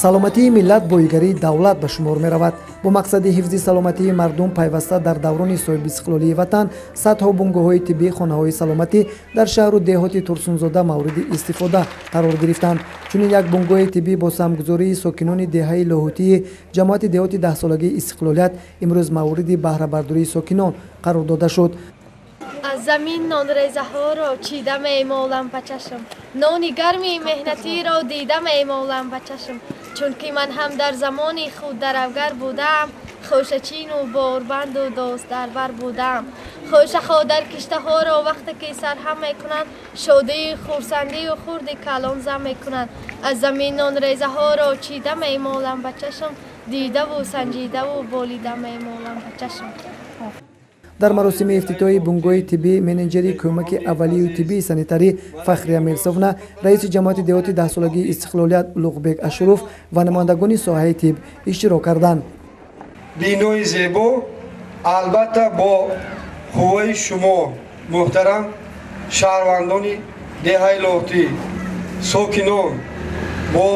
Саломатии миллат боигарии давлат ба шумор меравад. Бо мақсади ҳифзи саломатии мардум пайваста дар даврони соҳибистиқлолии ватан садҳо бунгоҳҳои тиббӣ, хонаҳои саломатӣ дар шаҳру деҳоти Турсунзода мавриди истифода қарор гирифтанд. Чунин як бунгоҳи тиббӣ бо самтгузории сокинони деҳаи Лоҳутии ҷамоати деҳоти даҳсолагии Истиқлолият имрӯз мавриди баҳрабардории сокинон қарор дода шуд. Аз замин нонрезаҳоро чида мемолам ба чашм, нони гарми меҳнатиро дида мемолам ба чашм, чунки ман ҳам дар замони худ даравгар будаам, хӯшачину борбанду достдарбар будаам. Хӯшаҳо дар киштаҳоро вақте ки сарҳам мекунанд, шодию хурсандию хурди калон зам мекунанд. Аз замин нонрезаҳоро чида мемолам ба чашм, дидаву санҷидаву болида мемолам ба чашм. Дар маросими ифтитоҳи бунгоҳи тиббӣ менеҷери кӯмаки аввалию тиббии санитарӣ Фахрия Мирсовна, раиси ҷамоати деҳоти даҳсолагии Истиқлолият Улуғбек Ашуров ва намояндагони соҳаи тиб иштирок карданд. Бинои зебо албатта бо қувваи шумо, муҳтарам шаҳрвандони деҳаи Лоҳутӣ, сокинон, бо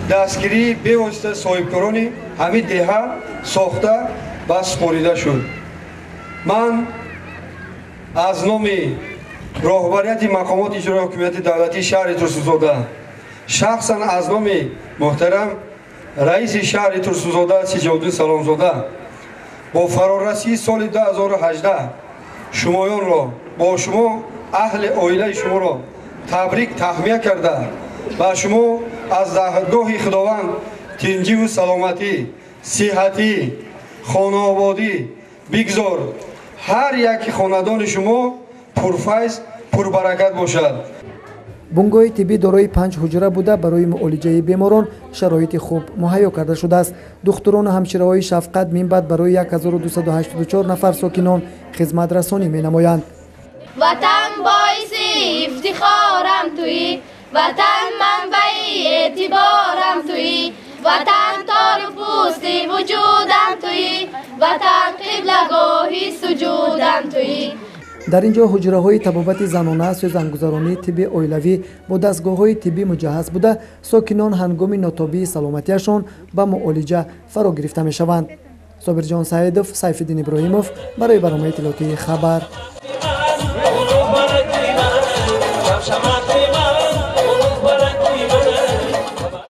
дастгирии бевосита соҳибкорони ҳамин деҳа сохта ва супорида шуд. Ман аз номи роҳбарияти мақомоти иҷрои ҳокимияти давлатии шаҳри Турсунзода, шахсан аз номи муҳтарам раиси шаҳри Турсунзода Сиҷоддин Саломзода бо фарорасии соли 2018 шумоёнро бо шумо аҳли оилаи шуморо табрик таҳмия карда ба шумо аз даргоҳи Худованд тинҷиву саломатӣ, сиҳатӣ, хонаободӣ бигзор. Ҳар яки хонадони шумо пурфайз, пурбаракат бошад. Бунгоҳи тиббӣ дорои 5 ҳуҷра буда, барои муолиҷаи беморон шароити хуб муҳайё карда шудааст. Духтурону ҳамшираҳои шафқат минбаъд барои 1284 нафар сокинон хизматрасонӣ менамоянд. Ватан боиси ифтихорам туӣ, ватан манбаи эътиборам туӣ, ватан тору пӯсти вуҷудам туӣ, ватан қиблагоҳи суҷудам туӣ. Дар ин ҷо ҳуҷраҳои табобати занона, сӯзангузаронии тибби оилавӣ бо дастгоҳҳои тиббӣ муҷаҳҳаз буда, сокинон ҳангоми нотобии саломатиашон ба муолиҷа фаро гирифта мешаванд. Собирҷон Саидов, Сайфиддин Иброҳимов барои барномаи иттилоотии «Хабар».